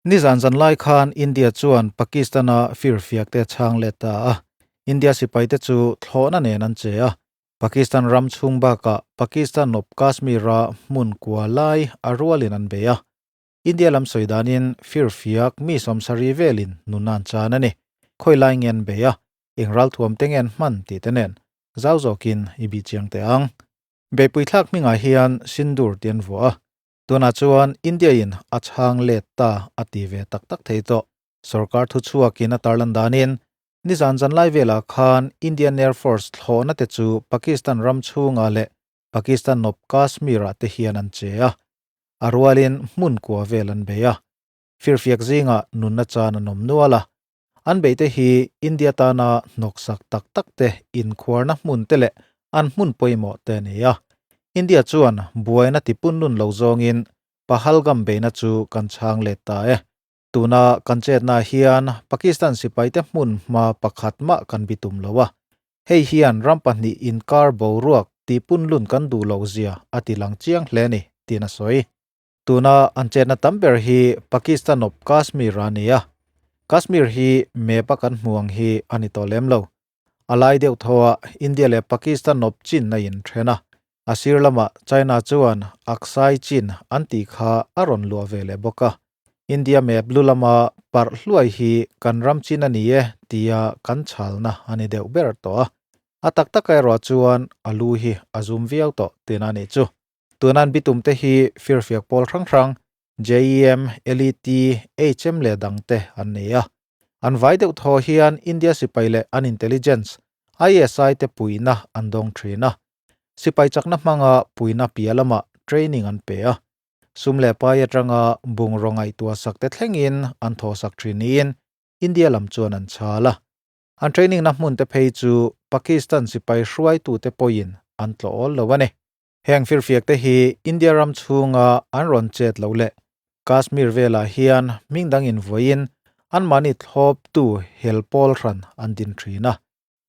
Nizan zan lai khan India chuan Pakistan-a firfiakte chhang let ta a, India sipaite chu thlawhna nen an che a, Pakistan ram chhung bakah Pakistan awp Kashmir-a hmun kua lai a rualin an bei a. India lam sawi danin firfiak mi 70 velin nun an chan a ni. Khawi lai nge an bei a, eng ralthuam te nge an hman tih te nen zau zawkin i bih chiang teh ang. Beihpui thlak hmingah hian Sindoor tih an vuah a, Tunah chuan India-in a chhang let ta a ti ve tak tak thei tawh. Sorkar thuchhuakin a tarlan danin, nizan zanlai velah khan Indian Air Force thlawhna te chu Pakistan ram chhungah leh Pakistan awp Kashmir-ah te hian an che a, a rualin hmun kua vel an bei a. Firfiak zingah nunna chan an awm nual a. An beihte hi India tana hnawksak tak tak te inkhuarna hmun te leh an hmun pawimawh te a ni a. India chuan buaina tipun lun lo zawngin Pahalgam beihna chu kan chhang let ta e. Tuna kan chetnaah hian Pakistan sipaite hmun hma pakhat mah kan bitum lo a. Hei hian ram pahnih inkar boruak tipun lun kan duh loh zia a ti lang chiang hle a ni, tiin a sawi. Tuna an chetna tam ber hi Pakistan awp Kashmir a ni a, Kashmir hi map a kan hmu ang hi a ni tawh lem lo. A lai deuh thaw ah India leh Pakistan awp chin a inthen a, a sir lamah China chuan Aksai Chin an tih kha a rawn luah ve leh bawk a. India map lu lama parh hluai hi kan ram chin a ni e tia kan chhalna a ni deuh ber tawh a. A tak taka erawh chuan a lu hi a zum viau tawh tihna a nih chu. Tunan bitum te hi firfiak pawl hrang hrang, JEM, LET, HM leh dang te an ni a. An vai deuh thaw hian India sipai leh an intelligence, ISI te puihna an dawng thin a. Sipai chakna hmanga puihna piah lamah training an pe a. Sum leh pai atanga bungraw ngaihtuah sak te thlengin an thawhsak thin niin India lam chuan an chhal a. An training na hmun te phei chu Pakistan sipai hruaitute pawhin an tlawh awl lo a ni. Heng firfiak te hi India ram chhunga an rawn chet loh leh Kashmir velah hian hming dang invuaiin anmahni thlawptu hel pawl hran an din thin a,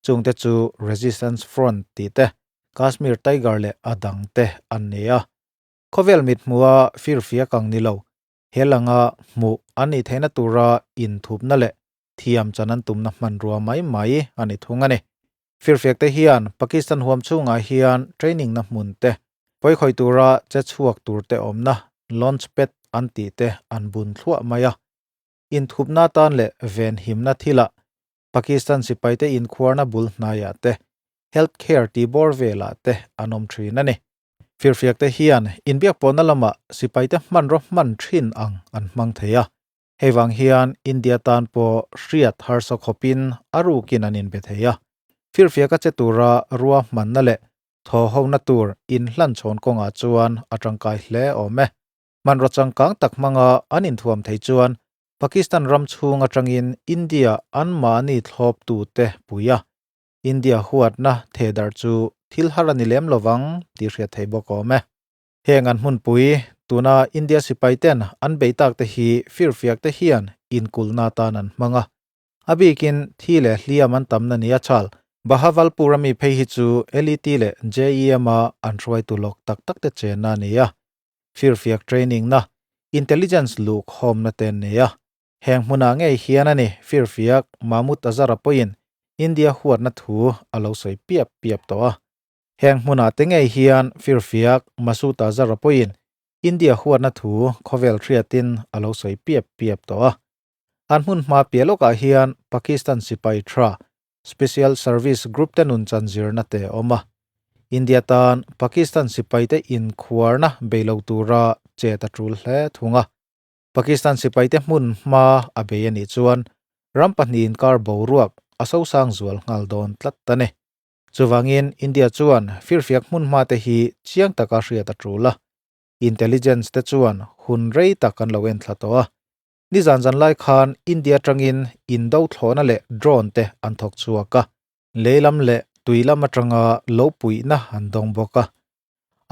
chungte chu Resistance Front tih te, Kashmir Tiger leh a dang te an ni a. Khawvel mithmuha firfiak ang ni lo, hel anga hmuh an nih theihna tura inthupna leh thiam chan an tumna hmanrua mai mai a ni thung a ni. Firfiak te hian Pakistan huam chhungah hian training na hmun te, pawikhawih tura che chhuak tur te awmna launch pad an tih te an bun thluah mai a. Inthupna tan leh venhimna thilah Pakistan sipaite inkhuarna bul hnaiah te, health care tih bawr velah te an awm thin a ni. Firfiak te hian inbiakpawhna lamah sipaite hmanraw hman thin ang an hmang thei a. Hei vang hian India tan pawh hriat harsa khawpin a rukin an inbe thei a. Firfiaka che tura ruahmanna leh thawhhona tur inhlanchhawn kawngah chuan a tangkai hle awm e. Hmanraw changkang tak hmanga an inthuam thei chuan Pakistan ram chhung atangin India anmahni thlawptute pui a, India huatna thehdarh chu thil har a ni lem lovang tih hriat theih bawk awm e. Heng an hmunpui, tuna India sipai ten an bei tak te hi firfiak te hian inkulhna atan an hmang a. A bikin thi leh hliam an tamna ni a chal. Bahavalpur ami phei hi chu LET leh JEM a an hruaitu lawk tak tak te chenna a ni a. Firfiak training na, intelligence luhkhawmna te an nei a. Heng hmunah ngei hian a ni firfiak Mahmood Azhar-a pawhin India huatna thu a lo sawi piap piap tawh a. Heng hmunah te ngei hian firfiak Masood Azhar-a pawhin India huatna thu khawvel hriatin a lo sawi piap piap tawh a. An hmun hma piah lawkah hian Pakistan sipai tha Special Service Group te nun chan zirna te a awm a. India tan Pakistan sipaite inkhuarna bei lo tura chet a tul hle thung a. Pakistan sipaite hmun hma a bei a nih chuan ram pahnih inkar boruak a sosang zual nghal dawn tlat a ni. Chuvangin India chuan firfiak hmunhma te hi chiang taka hriat a tul a, intelligence te chuan hun rei tak an lo enthla tawh a. Nizan zan lai khan India atangin indo thlawhna leh drone te an thawk chhuak a, lei lam leh tui lam atanga lo puihna an dawng bawk a.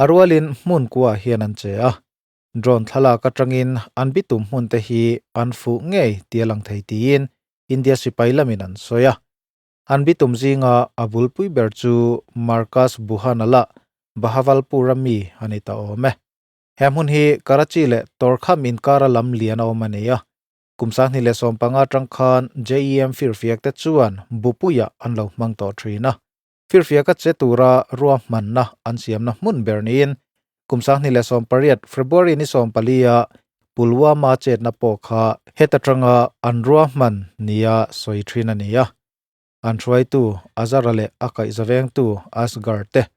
A rualin hmun kuaah hian an che a, drone thlalak atangin an bitum hmun te hi an fuh ngei tih a lang thei tiin India sipai lamin an sawi a. An bitum zinga a bulpui ber chu Markaz Buhanala, Bahawalpur-a mi a ni ta awm e. He hmun hi Karachi leh Torkham inkara lam lian a awm a ni a. Kum 2015 atang khan JEM firfiak te chuan Bupuia an lo hmang tawh thin a. Firfiaka che tura ruahmanna an siamna hmun ber niin kum 2018 February ni 14 a Pulwama chetna pawh kha heta tanga an ruahman nia sawi thin a ni a. An hruaitu Azara leh a kaihzavengtu Asghar te,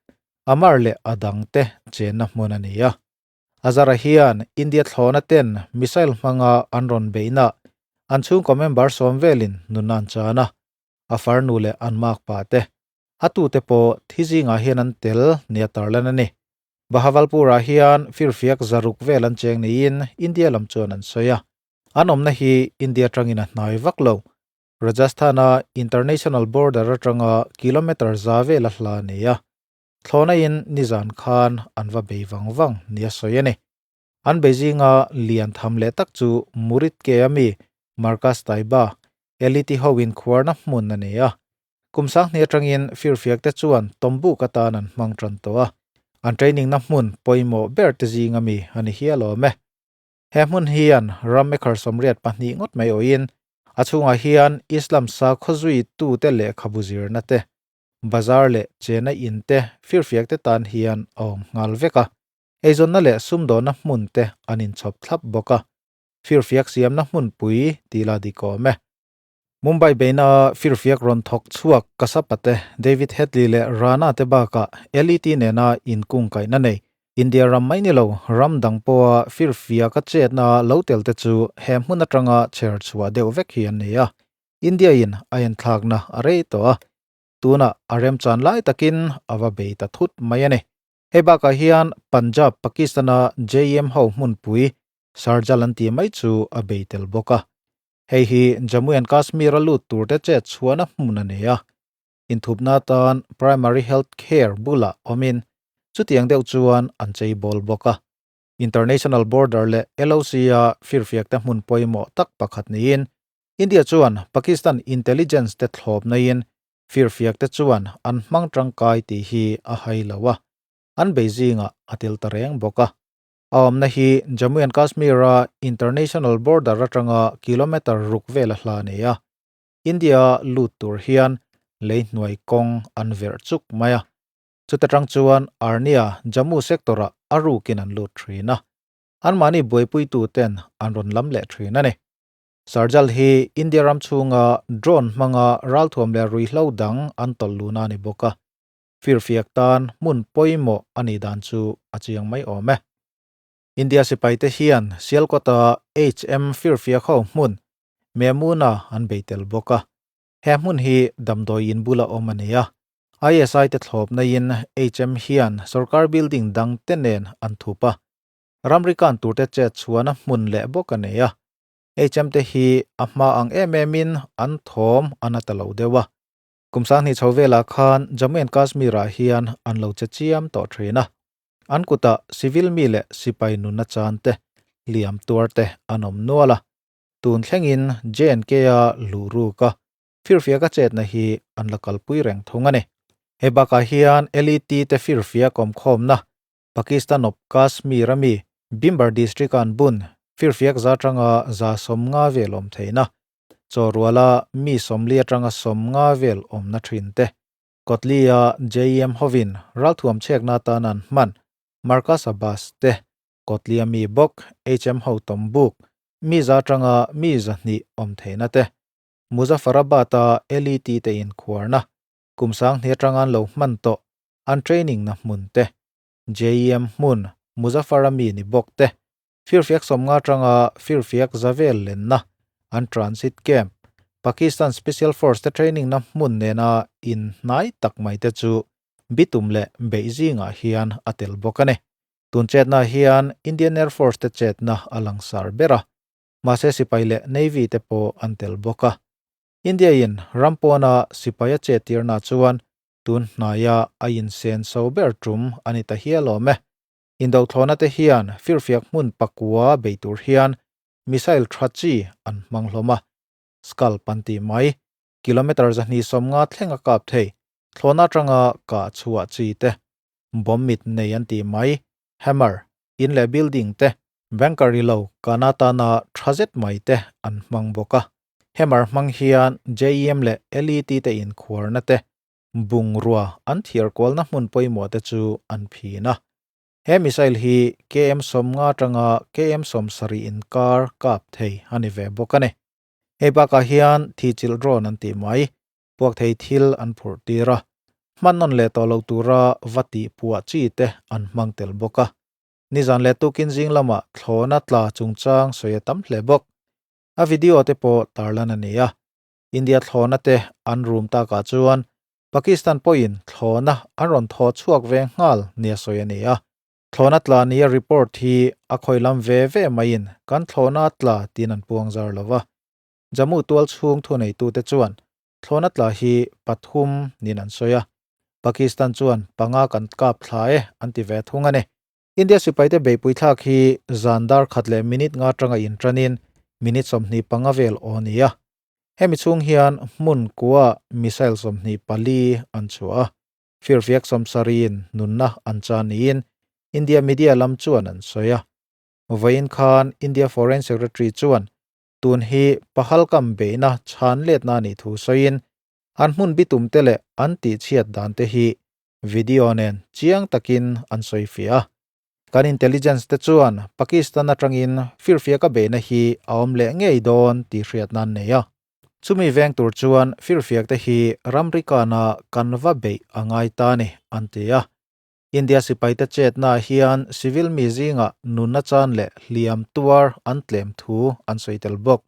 Amar leh a dang te chenna hmun a ni a. Azara hian India thlawhna ten missile hmanga an rawn beihna an chhungkaw member sawm velin nun an chan a, a farnu leh an makpa te, a tute pawh thi zingah hian an tel nia tarlan a ni. Bahawalpur-ah hian firfiak zaruk vel an cheng niin India lam chuan an sawi a, an awmna hi India atangin a hnai vak lo. Rajasthan-a international border atanga kilometre za vel a hla a ni a. Thlawhna-in nizan khan an va bei vang vang nia sawi a ni. An bei zinga lian tham leh tak chu Murid ke a mi Markaz Taiba, LET ho inkhuarna hmun a ni a. Kum 2000 atangin firfiak te chuan tawmbuk atan an hmang tan tawh a, an training na hmun pawimawh ber te zinga mi a ni hial awm e. He hmun hian ram acre 82 ngawt mai awhin a chhungah hian Islam sakhaw zuitute lehkhabu zirna te, Bazar leh chena in te firfiak te tan hian a awm nghal vek a, eizawnna leh sumdawnna hmun te an inchhawp thlap bawk a, firfiak siamna hmunpui tih la dik awm e. Mumbai beina firfiak rawn thawk chhuak Kasapa te, David Headley leh Rana te bakah LET nena inkungkaihna nei India ram mai ni lo ram dang pawha firfiaka chetna lo tel te chu he hmun atanga chher chhuah deuh vek hi an ni a. India in a enthlakna a rei tawh a, tunah a remchan lai takin a va bei ta thut mai a ni. Hei bakah hian Punjab, Pakistan-a JEM ho hmunpui Sarjal an tih mai chu a bei tel bawk a. Hei hi Jammu and Kashmir-a lut turte chet chhuahna hmun a ni a. Inthupna atan Primary Health Care bulah awmin chutiang deuh chuan an chei bawl bawk a. International Border leh LOC-a firfiakte hmun pawimawh tak pakhat niin India chuan Pakistan intelligence te thlawp naiin firfiak te chuan an hmang tangkai tih hi a hai lo a, an bei zingah a tel ta reng bawk a. A awmna hi Jammu and Kashmir-a international border atanga kilometre ruk vel a hla a ni a, India-a lut tur hian lei hnuai kawng an verh chuk mai a, chuta tang chuan Arnia Jammu sector-ah a rukin an lut thin a, anmahni buaipuitu ten an rawn lam leh thin a ni. Sarjal hi India ram chhunga drone hmanga ralthuam leh ruihhlo dang an tawlh luhna a ni bawk a, firfiak tan hmun pawimawh a nih dan chu a chiang mai awm e. India sipaite hian Sialkawta HM firfiak ho hmun Memuna an bei tel bawk a, he hmun hi damdawi in bula awm a ni a, ISI te thlawpna in HM hian sorkar building dang te nen an thup a, ramri kan turte chet chhuahna hmun leh bawk a nei a. HM te hi a hma ang em em in an thawm a na ta lo deuh a. Kum 2000 chho velah khan Jammu and Kashmir ah hian an lo che chiam tawh thin a. An kutah civil mi leh sipai nunna chan te, hliam tuar te an awm nual a. Tun thlengin J&K a luh ruk a, firfiaka chetna hi an la kalpui reng thung a ni. Hei bakah hian LET te firfiak awmkhawmna Pakistan of Kashmir a mi Bhimber district an bun firfiak za atanga 150 vel awm theihna, chaw ruala mi 40 atanga 50 vel awmna thin te, Kotli-a JEM hovin ralthuam chhekna atan an hman Markaz Abbas te, Kotli-a mi bawk HM ho tawmbuk mi za atanga mi 200 awm theihna te, Muzaffarabad-a LET te inkhuarna kum 2000 atanga an lo hman tawh an training na hmun te, JEM hmun Muzaffar-a mi ni bawk te, firfiak 50 atanga firfiak zavel lenna an transit camp, Pakistan Special Force te training na hmun nena inhnai tak mai te chu bitum leh beih zingah hian a tel bawk a ni. Tun chetna hian Indian Air Force te chetna a langsar ber a, mahse sipai leh Navy te pawh an tel bawk a. India in ram pawna sipai a chettirna chuan Tun hnaia a insen so ber tum a ni ta hial awm e. Indothlawhna te hian firfiak hmun pakua bei tur hian missile tha chi an hmang hlawm a. Scalp an tih mai, kilometre 250 thleng a kap thei, thlawhna atanga kah chhuah chi te, bomb mit nei an tih mai, hammer, in leh building te. Banker ilo kana tana thazet mai te an hmang bawk a. Hammer hmang hian JEM leh LET te inkhuarna te, bungrua an thiar kualna hmun pawimawh te chu an phin a. He missile hi KM 50 atanga KM 70 inkar kap thei a ni ve bawk a ni. Hei bakah hian thi chilh drone an tih mai, puak thei thil an phurh tir a, hman nawn leh tawh lo tura va tih puah chi te an hmang tel bawk a. Nizan leh tukin zing lamah thlawhna tla chungchang sawi a tam hle bawk. A video te pawh tarlan a ni a. India thlawhna te an rum takah chuan Pakistan pawhin thlawhna an rawn thaw chhuak ve nghal nia sawi a ni a. Thlawhna tla nia report hi a khawi lam ve ve maiin kan thlawhna a tla tiin an puang zar lo va. Jammu tual chhung thuneitute chuan thlawhna tla hi pathum niin an sawi a. Pakistan chuan panga kan kap thla e an ti ve thung a ni. India sipaite beihpui thlak hi zan dar khat leh minute nga atanga intanin minute 25 vel aw a ni a. Hemi chhung hian hmun kua missile 24 an chhuah a. Firfiak 70in nunna an chan niin India media lam chuan an sawi a. Vawiin khan India Foreign Secretary chuan tun hi Pahalgam beihna chhan letna a nih thu sawiin an hmun bitum te leh an tihchhiat dan te hi video nen chiang takin an sawi fiah a. Kan intelligence te chuan Pakistan atangin firfiaka beihna hi a awm leh ngei dawn tih hriatna an nei a. Chumi veng tur chuan firfiak te hi ramri kana kan va beih a ngai ta a ni, an ti a. India sipaite chetnaah hian civil mi zingah nunna chan leh hliam tuar an tlem thu an sawi tel bawk.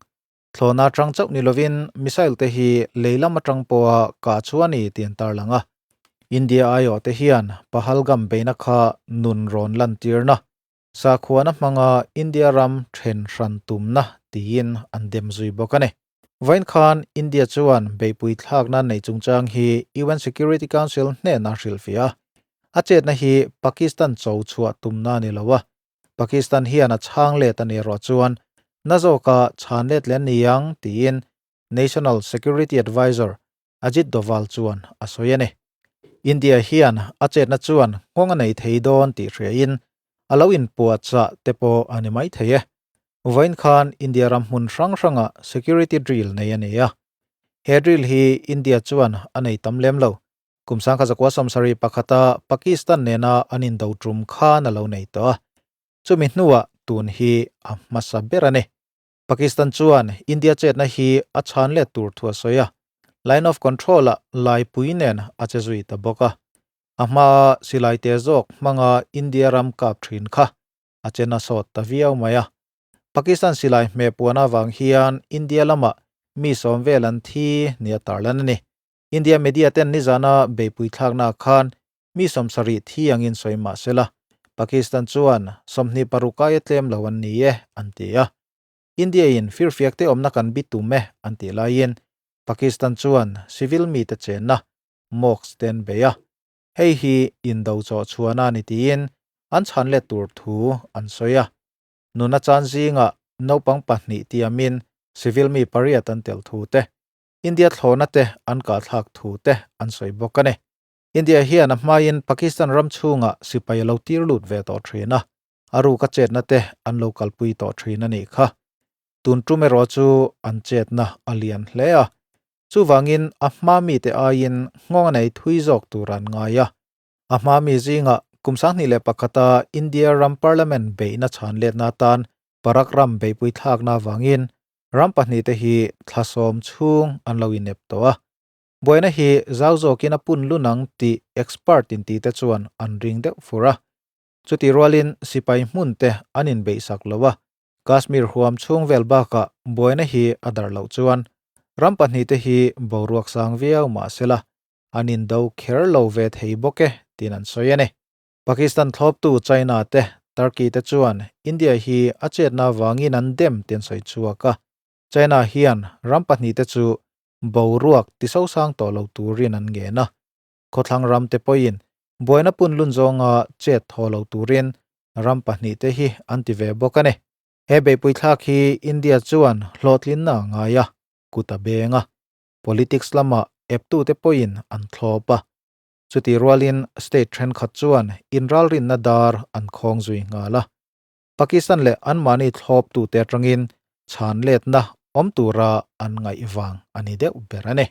Thlawhna atang chauh ni lovin missile te hi lei lam atang pawha kah chu a ni tih an tarlang a. India aiawh te hian Pahalgam beihna kha nun rawn lantirna, sakhuana hmanga India ram then hran tumna tiin an dem zui bawk a ni. Vawiin khan India chuan beihpui thlakna neih chungchang hi UN Security Council hnenah hrilhfiah a. A chetna hi Pakistan cho chhuah tumna a ni lo a, Pakistan hian a chhang let a nih erawh chuan na zawka chhan let leh a ni ang tiin National Security Advisor Ajit Doval chuan a sawi a ni. India hian a chetna chuan nghawng a nei thei dawn tih hriain a lo inpuahchah te pawh a ni mai thei e. Vawiin khan India ram hmun hrang hrangah security drill nei a ni a. He drill hi India chuan a nei tam lem lo. Kum 1971-a Pakistan nena an indo tum khan a lo nei tawh a, chumi hnuah tun hi a hmasa ber a ni. Pakistan chuan India chetna hi a chhan let tur thu a sawi a, Line of Control-ah laipui nen a che zui ta bawk a. A hmaa silai te zawk hmanga India ram kap thin kha a che nasawt ta viau mai a. Pakistan silai hmehpuan avang hian India lamah mi sawm vel an thi nia tarlan a ni. India media ten nizana beihpui thlaknaah khan mi 70 thi angin sawi mah se la, Pakistan chuan 26 aia tlem lo an ni e an ti a. India in firfiak te awmna kan bi tum e an tih laiin Pakistan chuan civil mite chenna mosques te an bei a. Hei hi indo chawh chhuahna a ni tiin an chhan let tur thu an sawi a. Nuna chan zingah naupang pahnih tiamin civil mi pariat an tel thu te, India thlawhna te an kahthlak thu te an sawi bawk a ni. India hian a hmain Pakistan ram chhungah sipai a lo tir lut ve tawh thin a, a ruka chetna te an lo kalpui tawh thin a nih kha. Tun tum erawh chu an chetna a lian hle a, chuvangin a hma mite aiin nghawng a nei thui zawk tur an ngai a. A hma mi zingah kum 2001-a India ram Parliament beihna chhan letna atan Parak ram beihpui thlakna avangin Ram pahnihte hi thla sawm chhung an lo inep tawh a, buaina hi zau zawkin a pun lun ang tih expert intite chuan an ring deuh fur a. Chutih rualin sipai hmunte an inbeihsak lo a, Kashmir huam chhung vel bakah buaina hi a darh loh chuan ram pahnihte hi boruak sang viau mah sela an indo kher lo ve thei bawk e tiin an sawi a ni. Pakistan thlawptu China te, Turkey te chuan India hi a chetna avangin an dem tih an sawi chhuak a. China hian ram pahnih te chu boruak tisosang tawh lo turin an ngen a. Khawthlang ram te pawhin buaina punlun zawnga chet thaw lo turin ram pahnih te hi an ti ve bawk a ni. He beihpui thlak hi India chuan hlawhtlinna a ngai a, kut a beng a. Politics lama eptute pawhin an thlawp a. Chutih rualin state thenkhat chuan inralrinna dar an khawng zui nghal a. Pakistan leh anmahni thlawptute atangin chhan letna awm tura an ngaih vang a ni deuh ber a ni.